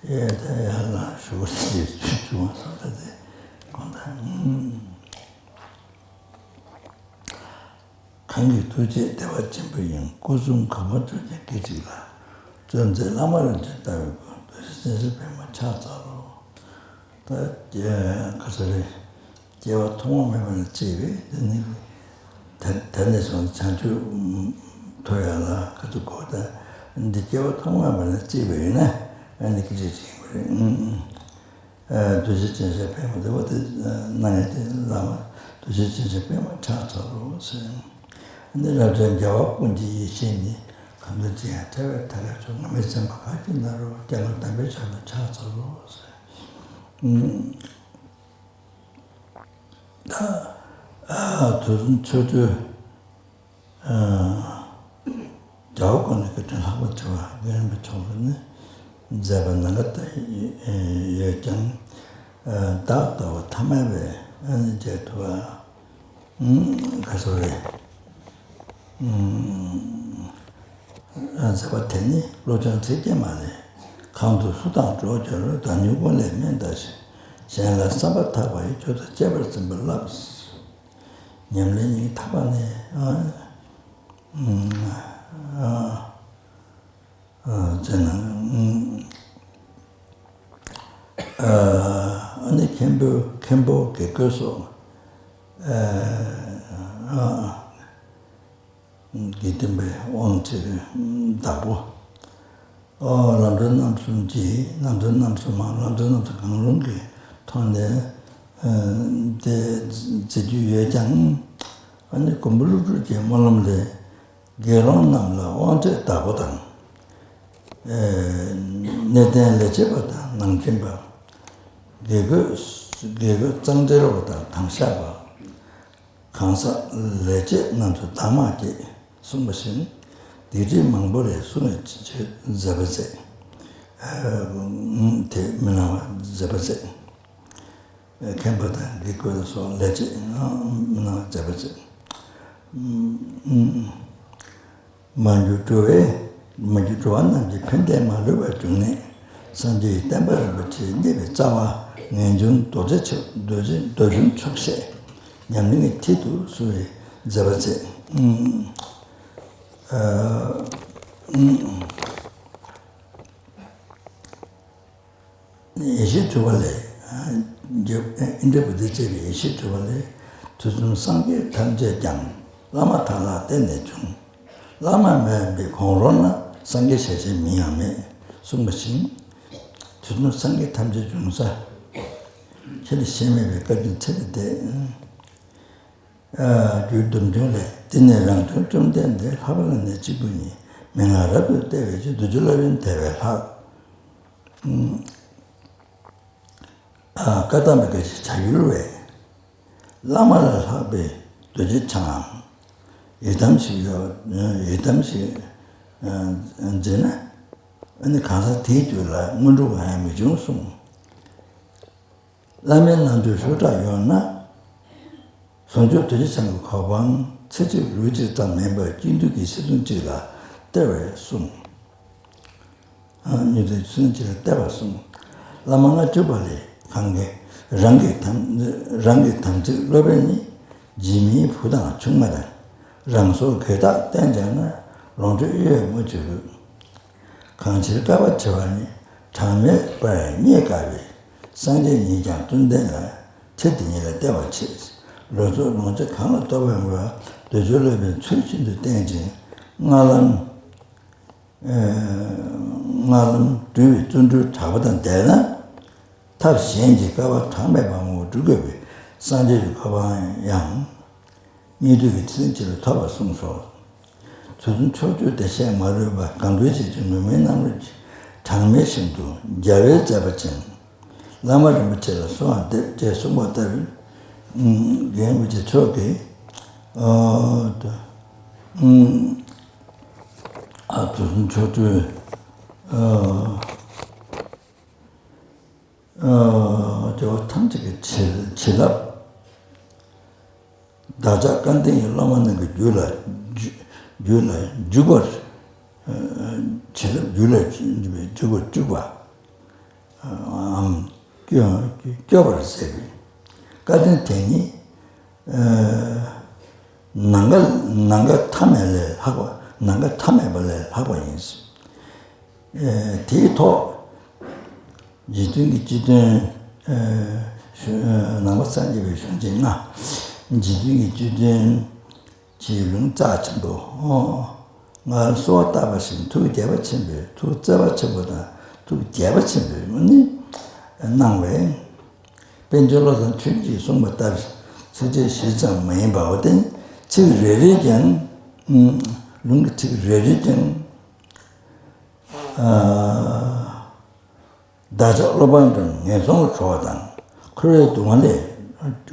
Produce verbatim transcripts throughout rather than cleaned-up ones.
ཡེ་ད་ཡར་ལ་ཞུ་བ་ཞིག་བྱུང་བ་སོང་ད་དེ་གང་ལྟར། གང་གི་ཐུགས་རྗེས་བདེ་བ་ཆེན་པོ་ཡིན། སྐུ་གསུང་གོ་འཕང་མཆོག་ཀྱང་སྐད་ཅིག་ལ། བརྩོན་འཛིན་བླ་མ་རིན་ཆེན་ལྟ་བུའི་སྐུ། འདུ་ཤེས་བརྩོན་ཤེས་པད་མ་ཕྱག་འཚལ་ལོ། ད་ག་ས་རེད། སྐྱེ་བ་ཐོག་མ་མེད་པ་ནས་སྐྱེས་པའི་འདི་ནི། ད་ད་ནས་བཟུང་བྱང་ཆུབ་ཐོབ་ཡག་ལ་ག་ཚོད་དགོས། ད་འདི་སྐྱེ་བ་ཐོག་མ་མེད་པ་ནས་སྐྱེས་པ་ཡིན་ན་ཨ་ནི་སྐད་ཆ་ཅིག་ཡིན་པ་རེད། ཨུམ། ཨ། འདུ་ཤེས་བརྩོན་ཤེས་པད་མ་བདེ་བ་དེ་གནང་ཡག་དེ་བླ་མ་འདུ་ཤེས་བརྩོན་ཤེས་པད་མ་ཕྱག་འཚལ་ལོ་ཟེར། ཨ་ནི་རབ་འབྱམས་རྒྱལ་བ་ཀུན་གྱི་ཡེ་ཤེས་ནི། གང་འདུལ་ཅི་ཡང་ཐལ་བའི་མཐའ་ཀ་ཕྱོགས། ང་མི་སེམས་པ་ག་ཅི་ན་རུ། ཀྱེ་མ་དམ་པའི་ཞབས་ལ་ཕྱག་འཚལ་ལོ་ཟེར། ཨུམ། ད་ཨ་དུས་གསུམ་ཆོ་འཕྲུལ། ཨ། རྒྱལ་བ་ཀུན་ལེགས་སྐུ་ཕྲེང་ལྷག་པར་ཆེ་བ་རྒན་པའི་ཕྱོགས་སུ་ནི་མཛད་པ་ནམ་མཁའ་ལྟར་ཡོད་ཀྱང་། ཨ། བདག་ལྟ་བུ་ཐ་མལ་པས་ཨ་ནི་མཇལ་ཐུབ་པ། ཨུམ། ག་ཚོད་རེད། ཨུམ། ཨ། མཛད་པ་དེ་ནི་བློ་སྦྱོང་ཚིག་བརྒྱད་མ་ལས། གང་དུ་སུ་དང་གྲོགས་བྱུང་རུང་། བདག་ཉིད་ཀུན་ལས་མེད་ལྟ་ཞིང་། གཞན་ལ་བསམ་པ་ཐག་པ་ཡིས། ཆོས་དང་བཅས་པར་འཛིན་པ་བསླབ། ཉམས་ལེན་སྙིང་ཐག་པ་ནས། ཨ། ཨ། ཨ། ཅེ་ན། ཨ། ཨ་ནི་མཁན་པོ་མཁན་པོ་དགེ་བསྐོས་སོགས། ཨ། ཨ། དགེ་འདུན་པའི་དབང་ཆེ་བའི་བདག་པོ། ཨོ། ལམ་སྒྲོན་རྣམ་གསུམ་གྱིས། ལམ་སྒྲོན་རྣམ་གསུམ་མ། ལམ་སྒྲོན་རྣམ་གསུམ་གང་རུང་གི་ཐོག་ནས། ཨ། དེ་མཛད་རྒྱུ་ཡོད་ཀྱང་། ཨ་ནི་མགོན་པོ་ཀླུ་སྒྲུབ་ཀྱི་སྨོན་ལམ་ལས། དགེ་སློང་རྣམས་ལ་དབང་ཁྲིད་བདག་པོ་དང་། ཨ། གནས་བརྟན་ལས་བྱེད་པ་དང་ནང་ཁྱིམ་པ། དགེ་བསྐོས་དགེ་བསྐོས་གཙང་སྦྲའི་བ་དང་དམ་བཞག་པ། གང་ཟག་ལས་བྱེད་རྣམས་སུ་བདག་དམག་བསྐྱེད་གསུངས་པ་བཞིན། སྡིག་སྒྲིབ་མང་པོ་ལས་སྲུང་བའི་ཆེད་མཛད་པ་མཛད། ཨ། དེ་མི་སྣང་བ་མཛད་པ་མཛད། མཁན་པོ་དང་དགེ་བསྐོས་སོགས་ལས་བྱེད་མི་སྣང་བ་མཛད་པ་མཛད། མ་གྱུར་འགྲོ་བའི། མ་གྱུར་འགྲོ་བ་རྣམས་ཀྱི་ཕན་བདེ་མ་ལུས་པ་འབྱུང་གནས། སངས་རྒྱས་ཀྱི་བསྟན་པ་རིན་པོ་ཆེ་གནས་པའི་རྩ་བ། ངེས་འབྱུང་རྡོ་རྗེ་ཆོག་རྡོ་རྗེ་རྡོ་འབྱུང་ཆོག་ཤེས་ཉམས་ལེན་གྱི་མཐིལ་དུ་གསོལ་བའི་མཛད་པ་མཛད། ཨ། ཨ། ཡེ་ཤེས་སྒྲུབ་པ་ལས། ཨ། ཨིནྡྲ་བྷུ་ཏི་བཅས་པའི་ཡེ་ཤེས་སྒྲུབ་པ་ལས། དུས་གསུམ་སངས་རྒྱས་ཐམས་ཅད་ཀྱང་། བླ་མ་དག་ལ་བརྟེན་ནས་བྱུང་། བླ་མ་མེད་པའི་གོང་རོལ་ན། སངས་རྒྱས་ཞལ་ཆེམས་མིང་ཡང་མེད་གསུངས་པ་བཞིན། དུས་གསུམ་སངས་རྒྱས་ཐམས་ཅད་བྱུང་ས་ཁྱེད་ལ་ཤེས་མེད་པའི་བཀའ་དྲིན་ཆེ་སྟེ། ཨ། རྒྱུད་སྡོམ་ཆུང་ལས། དེ་ནས་རང་བྱུང་བཅོམ་ལྡན་འདས། ལྷག་པར་ནི་གཅིག་པུ་ཉིད། མན་ངག་རབ་ཏུ་བལྟ་བའི་ཕྱིར། བདུད་རྩི་སློབ་དཔོན་དེ་བས་ལྷག། ཨ། བཀའ་གདམས་པའི་སྐད་ཅིག་བྱ་ཡུལ་བས། བླ་མ་ལས་ལྷག་པའི་རྡོ་རྗེ་འཆང་ངམ། ཡི་དམ་ཞིག་ཡོད། ཡི་དམ་ཞིག་མཛད་ན། ཨ་ནི་གང་ཟག་དེའི་རྒྱུད་ལ་དངོས་གྲུབ་གང་ཡང་མི་འབྱུང་གསུངས། བླ་མའི་རྣམ་འཕྲུལ་ཤུགས་དྲག་ཡོད་ན། ཟུང་འཇུག་རྡོ་རྗེ་འཆང་གི་གོ་འཕང་ཚེ་གཅིག་ལུས་གཅིག་ཙམ་མིན་པར་སྐྱིད་སྡུག་གི་ཕྱི་ཚུལ་གཅིག་ལ་སྟེར་བས་གསུངས། ཨ། སྐྱིད་སྡུག་གི་ཕྱི་ཚུལ་གཅིག་ལ་སྟེར་བར་གསུངས། བླ་མ་ལྔ་བཅུ་པ་ལས་གང་གིས་རང་གི་དམ། རང་གི་དམ་ཚིག་སློབ་དཔོན་ནི། འཇིགས་མེད་བུ་དང་ཆུང་མ་དང་། རང་སྲོག་གི་བདག་བསྟེན་བྱས་ན། ལོངས་སྤྱོད་གཡོ་བའི་དངུལ་ཆུ་ལུད། གང་ཕྱིར་དཀའ་བ་ཆེ་བ་ནི། གྲངས་མེད་པར་རྙེད་དཀའ་བའི། སངས་རྒྱས་ཉིད་ཀྱང་བཅོམ་ལྡན་ལ། ཚེ་འདི་ཉིད་ལ་བལྟ་བར་བྱེད། ལོ་ཚོད་ལོངས་སྤྱོད་གང་ལ་ལྟོས་པའམ། བདུད་རྩི་སློབ་དཔོན་ཚུལ་བཞིན་དུ་བསྟེན་ཅིང་། སྔགས་ལམ། ཨ། སྔགས་ལམ་སྒྲུབ་པའི་བརྩོན་འགྲུས་དྲག་པོ་དང་ལྡན་ན། ཐབས་གཞན་གྱིས་དཀའ་བ་གྲངས་མེད་པ་མང་པོ་སྒྲུབ་དགོས་པའི་སངས་རྒྱས་ཀྱི་གོ་འཕང་ཡང་། སྙིགས་དུས་ཀྱི་ཚེ་ཚད་ལ་ཐོབ་པར་གསུངས་སོ། དུས་གསུམ་ཕྱོགས་བཅུའི་བདེ་གཤེགས་མ་ལུས་པ། གང་འདུལ་ཞིང་བྱེད་མུན་པའི་གནམ་རུ་གྲངས་མེད་ཞིང་དུ་རྒྱལ་བས་མཛད་པ་ཅིང་། བླ་མ་རིན་པོ་ཆེ་ལ་གསོལ་བ་འདེབས་ཅེས་གསུངས་པ་ལྟར། རྒན་རིན་པོ་ཆེ་མཆོག་གིས། ཨ། ཨ། དུས་གསུམ་ཕྱོགས་བཅུའི། ཨ། ཨ། རྒྱལ་བ་ཐམས་ཅད་ཀྱི་བྱིན་བྱིན་རླབས། བདག་ཅག་སྐལ་ལྡན་གྱི་སློབ་མ་རྣམས་ཀྱི་རྒྱུད་ལ་རྒྱུད་ལ་འཇུག་པར། ཨ། བྱིན་རླབས་རྒྱུད་ལ་འཇུག་པར་བཅུག་པ། འམ་སྐྱོ་སྐྱོ་བར་མཛད་པའི་བཀའ་དྲིན་དེ་ནི། ཨ་ནམ་མཁའ་ནམ་མཁའ་མཐའ་མེད་ལས་ལྷག་པ། ནམ་མཁའ་མཐའ་མེད་པ་ལས་ལྷག་པ་ཡིན། ཨ་དེའི་ཐོག་རྗེ་བཙུན་གྱི་སྤྱི་དོན། ཨ་གཞུང་ནང་པ་སངས་རྒྱས་པའི་གཞུང་ཆེན་ལྔ། རྗེ་བཙུན་གྱི་སྤྱི་དོན་གྱི་ལུང་རྩ་ཆེན་པོ། ཨོ། སྔར་གསོལ་བ་བཏབ་པ་བཞིན་ཐུགས་དད་པ་ཆེན་པོས། ཐུགས་བརྩེ་བ་ཆེན་པོ་དང་ཐུགས་དད་པ་ཆེན་པོས་ནི་གནང་བས། པཎ་ཆེན་བློ་བཟང་ཆོས་སྐྱིད་ཀྱིས་གསུངས་པ་ལྟར་ཚིགས་བཅད་བཞི་ཙམ་མ་ཡིན་པར། འོ་དེ་ཚིག་རེ་རེ་ཀྱང་། ཨུམ། ལུང་གི་ཚིག་རེ་རེ་ཀྱང་། ཨ། བདག་ཅག་སློབ་དཔོན་དང་ངན་སོང་ལ་སྤྲོ་བ་དང་། འཁོར་བའི་སྡུག་བསྔལ་ལས།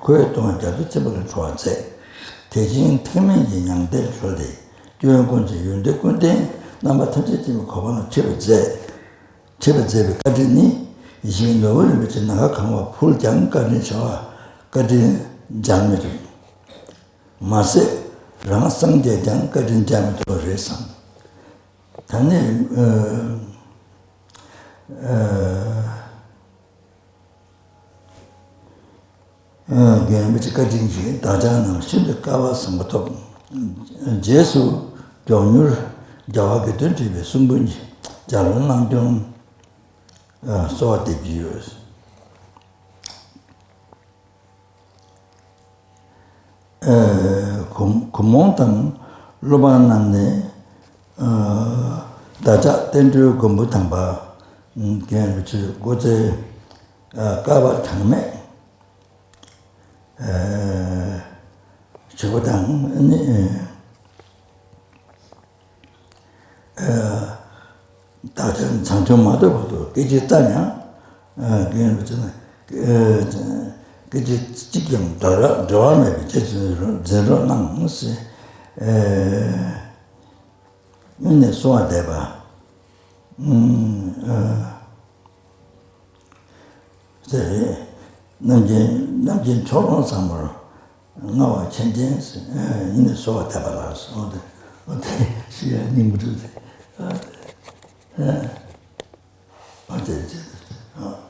འཁོར་བའི་སྡུག་བསྔལ་རྒྱ་མཚོ་ཆེན་པོ་ལས་སྤྲོ་བར་མཛད། དེ་བཞིན་ཐེག་དམན་གྱི་མྱང་འདས་ལ་གཞོལ་ཏེ། སྐྱོན་ཀུན་བྱས་ཡོན་ཏན་ཀུན་ལྡན་རྣམ་པ་ཐམས་ཅད་མཁྱེན་པའི་གོ་འཕང་ལ་ཁྲིད་པར་མཛད། ཁྲིད་པར་མཛད་པའི་བཀའ་དྲིན་ནི། ཡིད་བཞིན་ནོར་བུ་རིན་པོ་ཆེ་ནམ་མཁའ་གང་བ་ཕུལ་ཀྱང་བཀའ་དྲིན་ཆེ་བ། བཀའ་དྲིན་འཇལ་མི་ཐུབ། མ་ཟད་རང་སངས་རྒྱས་ཀྱང་བཀའ་དྲིན་འཇལ་མི་ཐུབ་པ་རེད་བསམ། ད་ནི། ཨ། ཨ། ཨ། རྒན་པའི་བཀའ་དྲིན་གྱིས་བདག་ཅག་རྣམས་ཤིན་ཏུ་སྐལ་བ་བཟང་པོ་ཐོབ། རྗེས་སུ་མགྱོགས་མྱུར་རྒྱལ་བ་དགེ་འདུན་གྲུབ་པའི་གསུང་འབུམ་གྱི་ལྗགས་ལུང་གནང་སྐྱོང་གསོལ་བ་འདེབས་ཀྱི་ཡོད། ཨ། གུ་གུ་མོང་དང་སློབ་དཔོན་རྣམས་ནས། ཨ། བདག་ཅག་བསྟན་འགྲོའི་མགོན་པོ་དམ་པ། ཨ། རྒན་རིན་པོ་ཆེ་སྐུ་ཚེ། ཨ། བསྐལ་པ་གྲངས་མེད། ཨ། བཞུགས་པ་དང་ནི། ཨ། བདག་ཅག་བྱང་ཆུབ་མ་ཐོབ་བར་དུ་སྐད་ཅིག་ཙམ་ཡང་། ཨ། རྒན་རིན་པོ་ཆེ་ན། ཨ། སྐད་ཅིག་གཅིག་ཀྱང་འབྲལ་བ་འབྲལ་བ་མེད་པའི་རྗེས་སུ་འཛིན་རོགས་གནང་ཟེར། ཨ། སྔོན་ནས་གསོལ་བ་འདེབས་པ། ཨ། ཟེར་རེད། རྣམ་མཁྱེན་རྣམ་མཁྱེན་ཕྱོགས་ལྷུང་ཟབ་མོར་མངའ་བ་མཁྱེན་ཅིང་ཟེར། ཨ། ཡིན་ནས་གསོལ་བ་འདེབས་པ་ལགས་སོ། འོ་དེ་འོ་དེ་ཞུ་ཡ་སྙིང་པོ་འདུག་ཟེར། ཨ། ཨ། འོ་དེ་ཅི། ཨ།